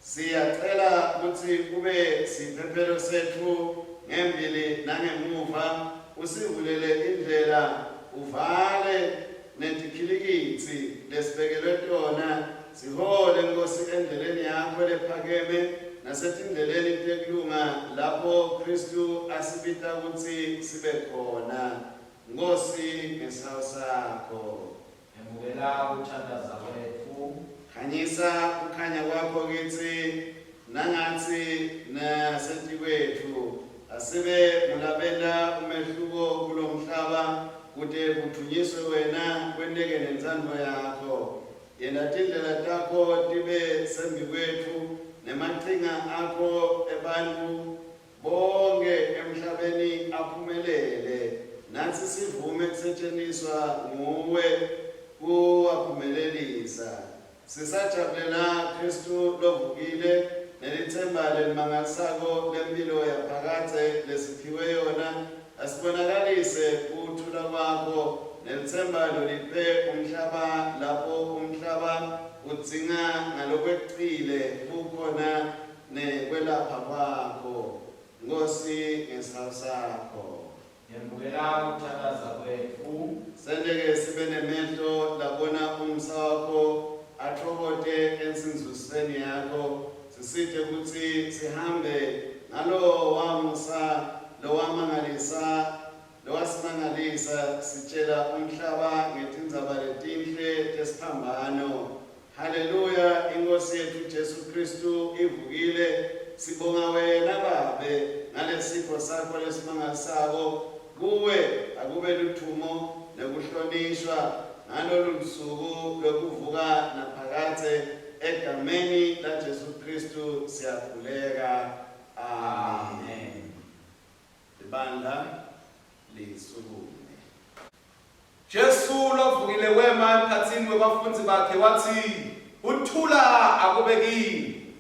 Siyacela kutsi ube siphephelo setfu ngembili nangemuva, usivulele indlela, uvale netikhilikitsi lesibekelwe tona. Sihole, Nkhosi, endleleni yakho lephakeme nasetindleleni tekulunga lapho Khristu asibita kutsi sibe khona. Nkhosi, ngesihawu sakho. Emukela kuthandaza kwetfu. Khanyisa kukhanya kwakho kitsi nangatsi nasetikwetfu. Asibe ngulabenta umehluko kulomhlaba kute kudvunyiswe wena kwenteke nentsandvo yakho. Yenta tindlela takho tibe sembikwetfu nemachinga akho ebantfu Bonkhe emhlabeni aphumelele, natsi sivume kusetjentiswa nguwe kuwaphumelelisa. Sisajabulela Khristu lovukile nelitsemba lelimangalisako lemphilo yaphakadze lesiphiwe yona, asibonakalise kuthula kwakho nelitsemba loliphe umhlaba lapho umhlaba udzinga ngalokwecile bukhona Nekwelapha kwakho, Nkhosi, ngesihawu sakho. Yemukela kuthandaza kwetfu. Sente-ke sibe nemehlo labona umusa wakho, atfokote ensindzisweni yakho. Sisite kutsi sihambe ngalowa musa lowamangalisa, lowasimangalisa, sitjela umhlaba ngetindzaba letinhle tesiphambano. Haleluya, iNkhosi yetfu Jesu Khristu ivukile. Sibonga wena Babe ngalesipho sakho lesimangalisako. Kuwe akube ludvumo nekuhlonishwa ngalolu lusuku lwekuvuka naphakadze. Egameni laJesu Khristu siyakhuleka. Amen. Libandla lisukume. Jesu lovukile wema emkhatsini webafundzi bakhe watsi, Kuthula akube kini.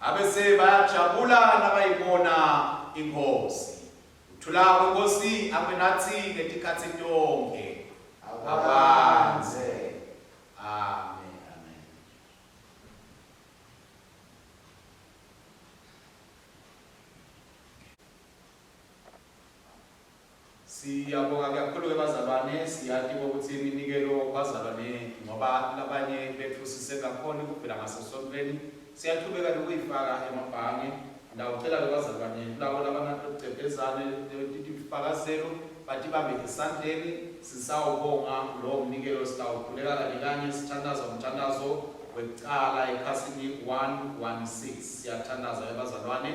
Abese bayajabula nabayibona iNkhosi. Kuthula kweNkhosi akube natsi ngetikhatsi tonkhe. Akwandze. Amen. Amen. Siyabonga kakhulu ke bazalwane, siyati ukuthi iminikelo bazalwane ngoba labanye betfu sisengakhoni kuvela ngasesontfweni, siyachubeka nokuyifaka emabhange. Ndawucela ke bazalwane kulabo labanatogcebhezane letifakazelo batibambe esandleni, sisawubonga lowo mnikelo sitawukhuleka kanye kanye sithandaza umthandazo wekucala ekhasini 116. Siyathandaza ke bazalwane.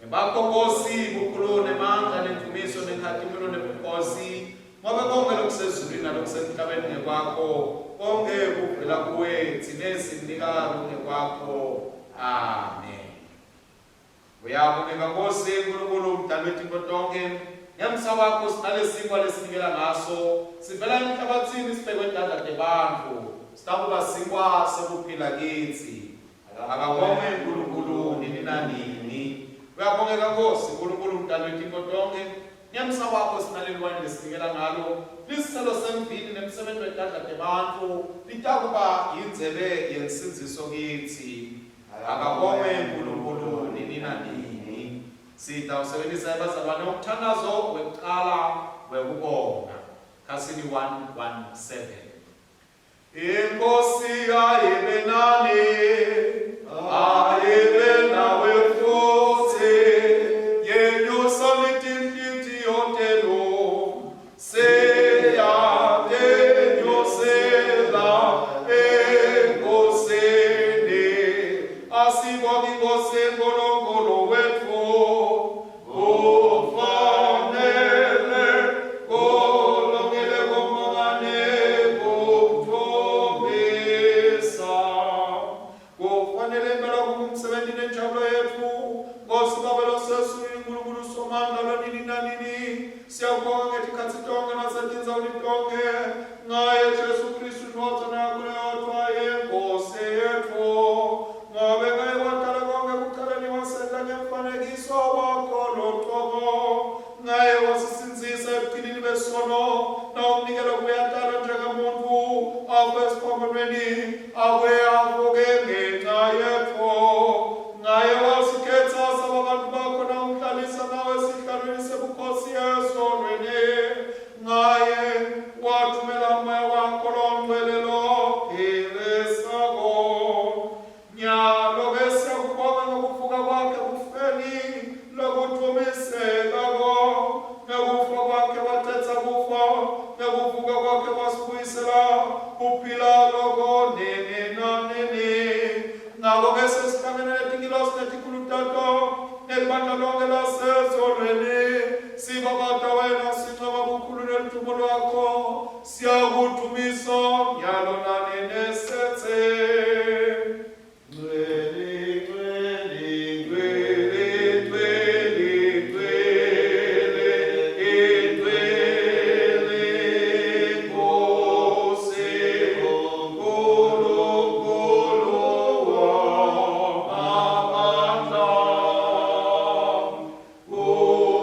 Ngebakho Nkosi bukhulu nemandla nendumiso nenkhatimulo nebukhosi ngobe konke lokusezulwini nalokusemhlabeni ngekwakho konke kuvela kuwe tsine sinika lokungekwakho amen Uyabongeka Nkosi Nkulunkulu mdali wetintfo tonkhe ngemsa wakho sinalesinkwa lesinikela ngaso sivela emhlabatsini sibekwe tandla tebantfu sitakuba sinkwa sekuphila kitsi Akabongwe Nkulunkulu nini nanini. Uyabongeka Nkosi Nkulunkulu mdali wetintfo tonkhe. Ngemsa wakho sinaleliwayini lesinikela ngalo, lisitselo semvini nemsebenti wetandla tebantfu, litakuba yindzebe yensindziso kitsi. Akabongwe Nkulunkulu nini nanini. Sitawusebentisa ebazalwane umthandazo wekucala wekubonga. Khasini 117. Inkosi ayibe nani, ayibe nawe futhi, yenyusa litinhlitiyo tenu, siyatenyusela enkosini. Asibonge iNkosi uNkulunkulu wetfu, Kufanele kulungile kumbonga nekumdumisa. Kufanele impela kube umsebenzi nenjabulo yetfu. Nkosi Babe losezulwini Nkulunkulu Somandla lonini nanini, siyakubonga ngetikhatsi tonkhe nasetindzaweni tonkhe ngaye Jesu Khristu iNdvodzana yakho leyodvwa yeNkhosi yetfu. Ngobe ngaye wadala konkhe ekucaleni wasenta ngemfanekiso wakho locobo. Ngaye wasisindzisa ebugcilini besono, nawumnikelo kuye atalwe njengemuntfu, afe esiphambanweni, abuye avuke ngenca yetfu. Ngaye wasikhetsa saba bantfu bakho nawumhlalisa nawe esihlalweni sebukhosi esonweni. Ngaye wathumela umoya wakho longcwele lophilisako. Nyalo-ke siyakubonga ngekuvuka kwakhe ekufeni lokudvumisekako. Ngekufa kwakhe wacedza kufa, ngekuvuka kwakhe wasibuyisela kuphila loko nini nanini. Ngako-ke sesihlangene netingilosi netikhulu tato nelibandla lonkhe lasezulwini, sibabata wena sincoma bukhulu neludumo lwakho, siyakudumisa nyalo nanini sitsi. Ngcwele, ngcwele, Ngcwele, ngcwele, ngcwele, ingcwele Nkosi uNkulunkulu wamabandla.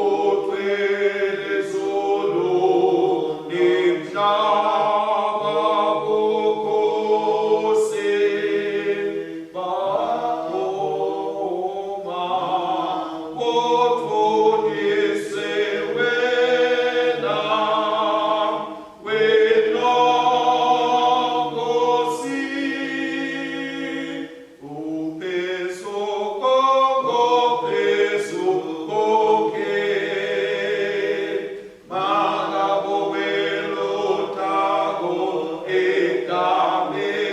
Kugcwele izulu nemhlaba bukhosi bakho Utfunise wena, wena Nkosi. Uphezu kokophezu konke, makabongwe lotako egameni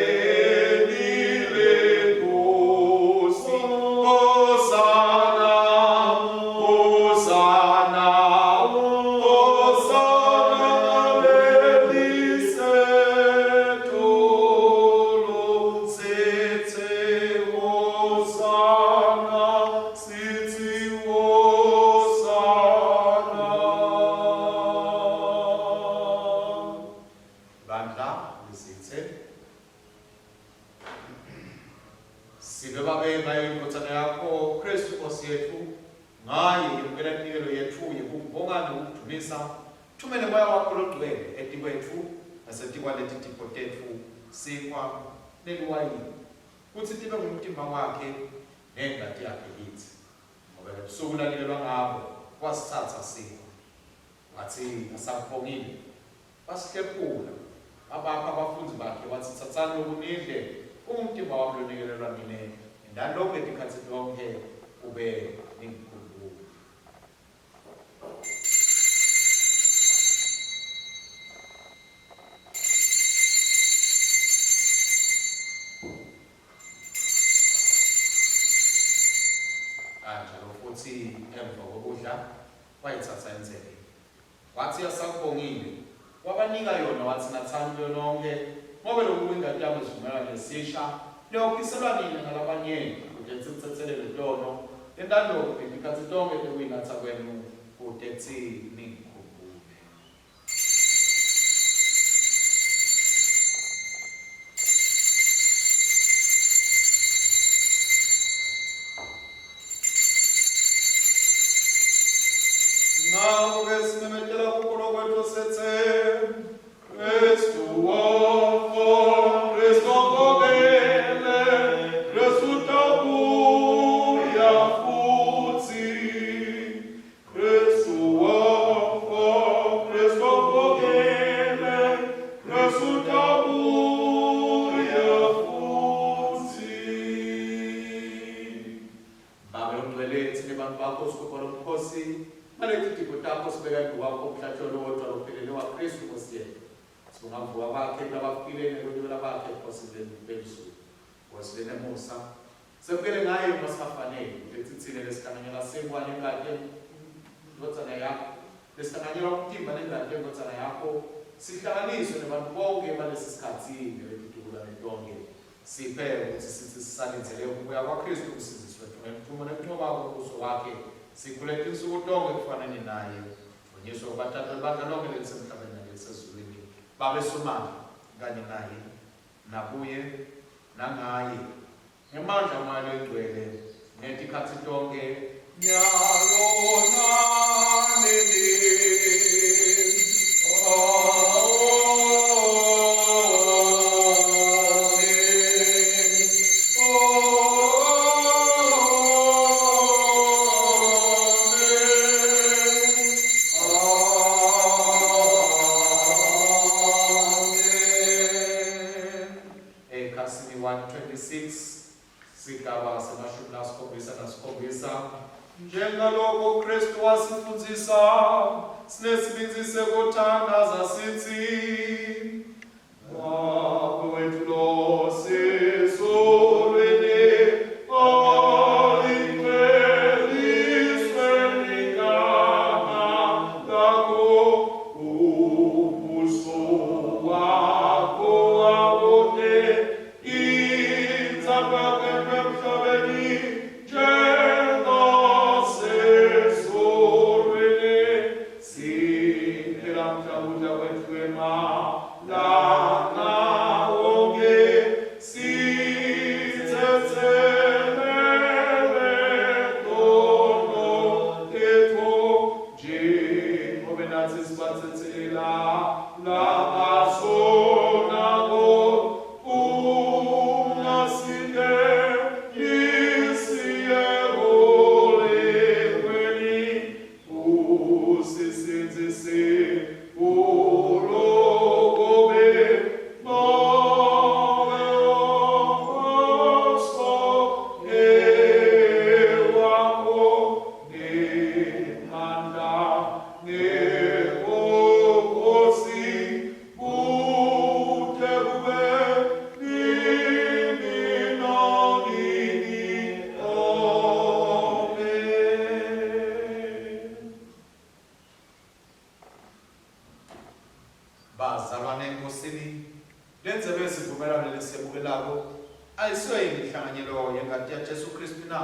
leNkosi. Hosana, Hosana, Hosana lelisetulu, sithi Hosana, sithi Hosana. Bandla lisithe Sibe babe ngayo iNdvodzana yakho Kristu Nkosi yethu ngaye yemukela iminikelo yetfu yekukubonga nekukudvumisa thumele moya wakho longcwele etikwetfu nasetikwaleti tipho tetfu sinkwa neliwayini kutsi tibe ngumtimba wakhe nengati yakhe kitsi ngobe ngebusuku lanikelwa ngabo wasitsatsa sinkwa watsi asakubongile Wasihlephula, wabapha bafundzi bakhe, watsi, Tsatsani loku nidle, kungumtimba wami lonikelelwa nine, yentani loku ngetikhatsi tonkhe kube ningikhumbule. Kanjalo futsi. Watsatsa indzebe, watsi asakubongile, wabanika yona, watsi, Natsani kuyo nonkhe, ngobe loku kuyingati yami yesivumelwane lesisha, leyawuphiselwa nine nalabanyenti kute tsi kutsetselelwe tono. Yentani loku ngetikhatsi tonkhe tekuyinatsa kwenu, kute tsi ningikhumbule. Ngako-ke simemetela kukholwa kwetfu sitsi, Kristu wafa, Kristu uvukile, Kristu utawubuya futsi. Kristu wafa, Kristu uvukile, Kristu utawubuya futsi. Babe longcwele, tsine bantfu bakho sigubha lomkhosi ngaleti tipho takho sibeka embikwakho umhlatshelo lowodvwa lophelele waKhristu Nkhosi yetfu. Sibonga kuvuka kwakhe kulabafile nekwenyukela kwakhe ebukhosini belizulu. Nkhosi lenemusa, Semukele ngaye uma singafanele, kute tsine lesihlanganyela sinkhwa nengati yeNdvodzana yakho, lesihlanganyela umtimba nengati yeNdvodzana yakho, sihlanganiswe nebantfu bonkhe balesi sikhatsi nebetitukulwane tonkhe. Siphe kutsi sitsi sisalindzele kubuya kwaKhristu uMsindzisi wetfu ngemtfumo nekuncoba kwembuso wakhe, sikhule tinsuku tonkhe ekufaneni naye. Dvunyiswe kubatatu libandla lonkhe lelisemhlabeni nalelisezulwini. Babe Somandla, kanye naye, nakuye, nangaye, Ngemandla aMoya loyiNgcwele, ngetikhatsi tonkhe, nyalo nanini. Amen. Amen. Amen. Ekhasini 126 sigaba semashumi lasikhombisa nasikhombisa. Njengaloko Kristu wasifundzisa, sinesibindzi sekuthandaza sitsi, Babe wetfu losezulwini, alingcweliswe ligama lakho, umbuso wakho awute, intsandvo yakho emhlabeni njengasezulwini. Siphe lamhla kudla kwetfu kwemalanga onkhe, sitsetselele tono tetfu, njengobe natsi sibatsetselela labasonako, ungasingenisi ekulingweni, usisindzise kulokubi. Ngobe umbuso ngewakho, nemandla, nebukhosi, kute kube nini nanini. Amen. Bazalwane eNkosini, lendzebe yesivumelwano lesiyemukelako ayisiyo yini inhlanganyelo yengati yaJesu Khristu na?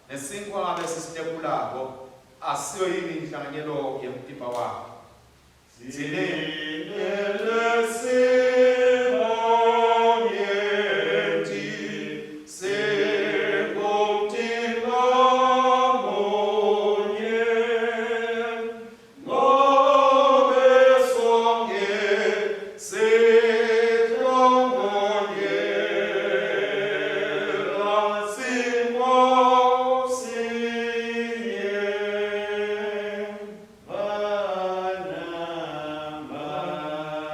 Nesinkhwa lesisihlephulako asiyo yini inhlanganyelo yemtimba wakhe? Tsine Lesinyenti singumtimba munye, ngobe sonkhe sihlanganyela sinkhwa sinye. Mana, mana.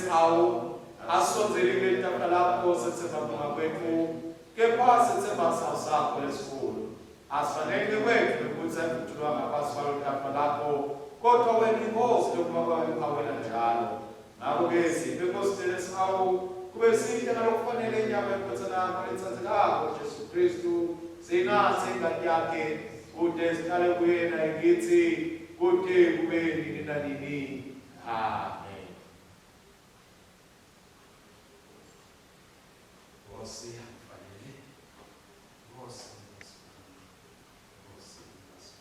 lesihawu, asondzeli kuleli tafula lakho setsemba kubonga kwetfu, kepha setsemba sihawu sakho lesikhulu. Asifanele kwetfu nekutsi avuthulwa ngaphasi kwalo tafula lakho, kodvwa wena iNkhosi lokuba kwawena njalo. Ngako-ke siphe Nkhosi lesihawu, kube sidle ngalokufanele inyama yeNdvodzana yakho letsandzekako Jesu Khristu, sinatse ingati yakhe, kute sihlale kuye naye kitsi, kute kube nini nanini. Amen. Nkosi akufanele. Nkosi, Nkosi, Nkosi, Nkosi.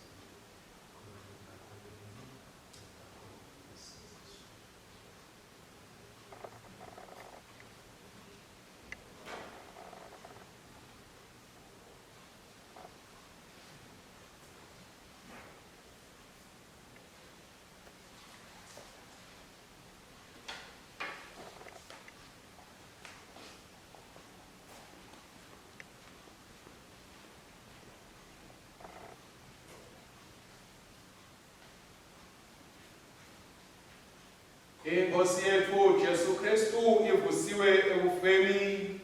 Inkosi yetfu Jesu Kristu ivusiwe ekufeni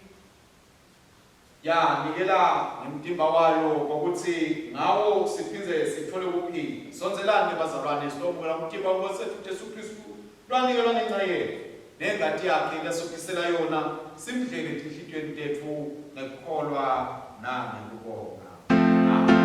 yanikela ngemtimba wayo ngokuthi ngawo siphindze sithole kuphila. Sondzelani bazalwane sitobukela umtimba weNkosi yetfu Jesu Kristu lwanikelwa ngenxa yetfu nengati yakhe lasukisela yona simdlele etinhlitiyweni tetfu ngekukholwa nangekubonga. Amen.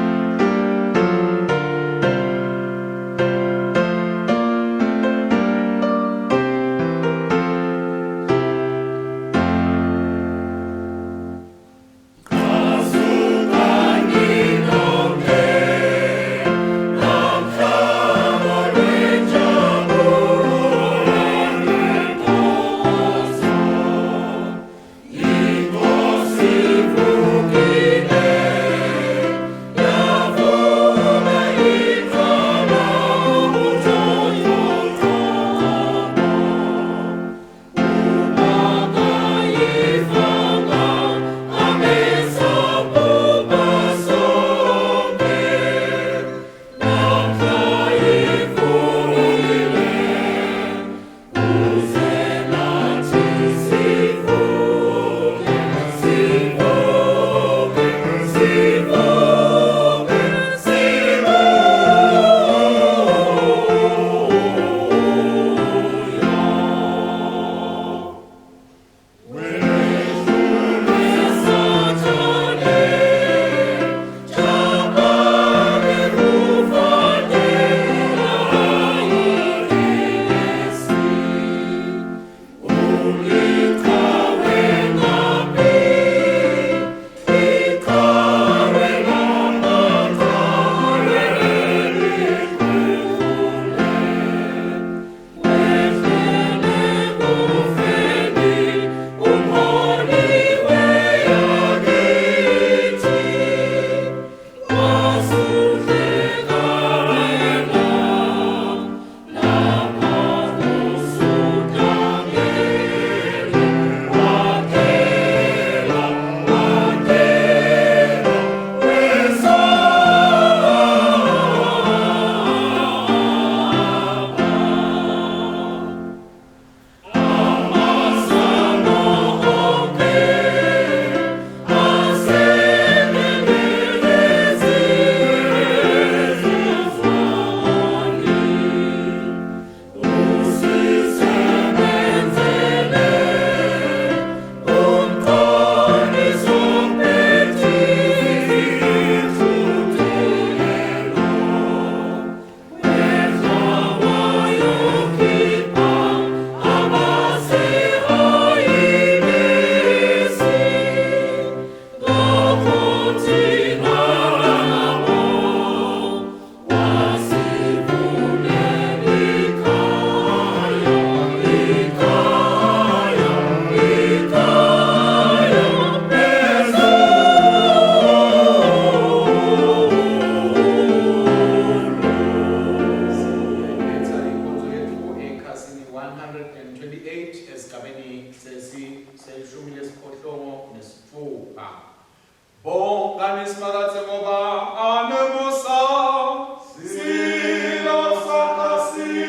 Siyayiphetha inkonzo yethu ekhasini 128 esigabeni seshumi lesiphohlongo nesitfupha. Bongani Simakadze ngoba anemusa. Silo sakasipheli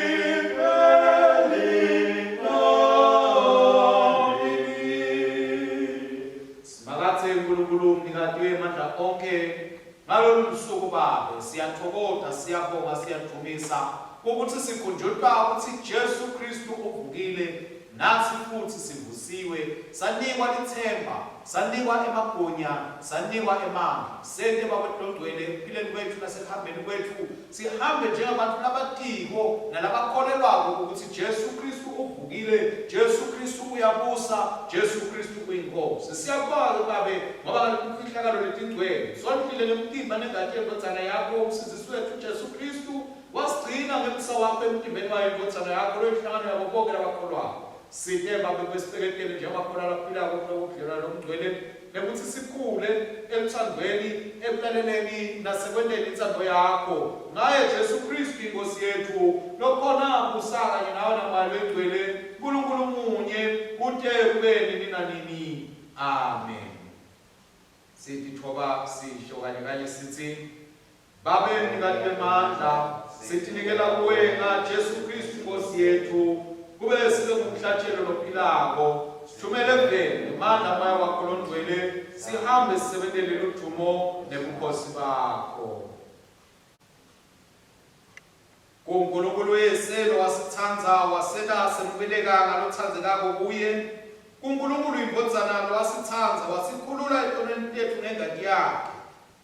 Onkhe, ngalolu lusuku Babe, siyathokoza, siyabonga, siyadvumisa ukuthi sikhunjutwa ukuthi Jesu Kristu uvukile, nathi futhi sivusiwe, sanikwa lithemba, sanikwa emagunya, sanikwa emandla. Sente Babe Longcwele ekuphileni kwethu nasekuhambeni kwethu, sihambe njengabantu labatiko nalabakholelwako ukuthi Jesu Kristu uvukile, Jesu Kristu uyabusa, Jesu Kristu uyiNkosi. Siyakubonga-ke Babe ngoba ngaleti mfihlakalo letingcwele sondlile ngemtimba nengati yendvodzana yakho uMsindzisi wetfu Jesu Kristu, wasigcina ngemsa wakho emtimbeni wayo indvodzana yakho loyinhlangano yabo bonke labakholwako. Site Babe kwesibeketele njengabakhona laphilako kulobo budlelwane lobungcwele nekuthi sikhule eluthandweni, ekulaleleni nasekwenteni intsandvo yakho. Ngaye Jesu Kristu iNkosi yetfu, lokhona busa kanye nawe naMoya Longcwele, Nkulunkulu munye, kute kube nini nanini. Amen. Sititfoba sisho kanye kanye sitsi, Babe mnikati wemandla, sitinikela kuwe ngaJesu Kristu Nkosi yetfu, kube sibe ngumhlatshelo lophilako. Sithumele eveni ngemandla Moya wakho Longcwele, sihambe sisebentele ludvumo nebukhosi bakho. KuNkulunkulu Uyise lowasitsandza wasenta semukeleka ngalotsandzekako kuye, kuNkulunkulu iNdvodzana lowasitsandza wasikhulula etonweni tetfu ngengati yakhe,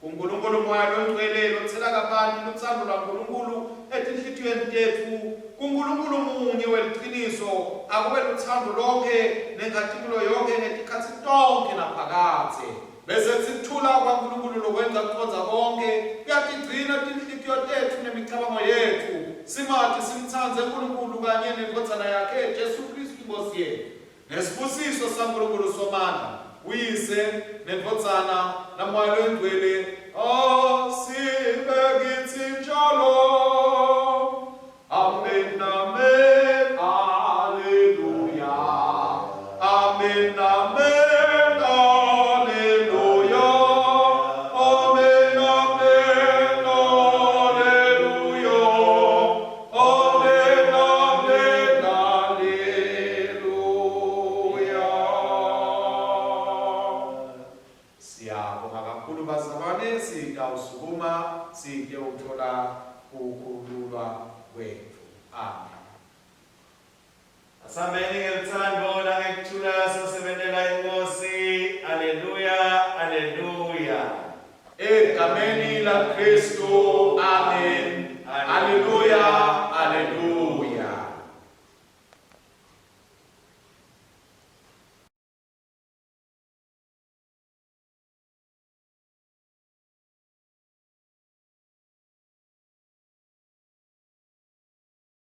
kuNkulunkulu Moya Longcwele lotsela kabanti lutsandvo lwaNkulunkulu etinhlitiyweni tetfu, kuNkulunkulu munye weliciniso, akube lutsandvo lonkhe nenkhatimulo yonkhe ngetikhatsi tonkhe naphakadze. Bese kuthula kwaNkulunkulu lokwenza kucondza konke kuyatigcina tinhlitiyo tetfu nemicabango yetfu, simati simtsandze Nkulunkulu kanye neNdvodzana yakhe Jesu Khristu iNkhosi yetfu. Ngesibusiso saNkulunkulu Somandla, uYise, neNdvodzana, naMoya Longcwele, asibe kitsi njalo. Amen, amen, alleluia. Amen, amen, alleluia. Amen, amen, alleluia. Amen, amen, alleluia. Siyabonga kakhulu bazalwane, sitawusukuma siyewuthola kukhululwa kwetfu. Amen. Asambeni ngelutsandvo nangekuthula sosebentela iNkosi. Alleluya, alleluya. Egameni laKristu. Amen. Alleluya.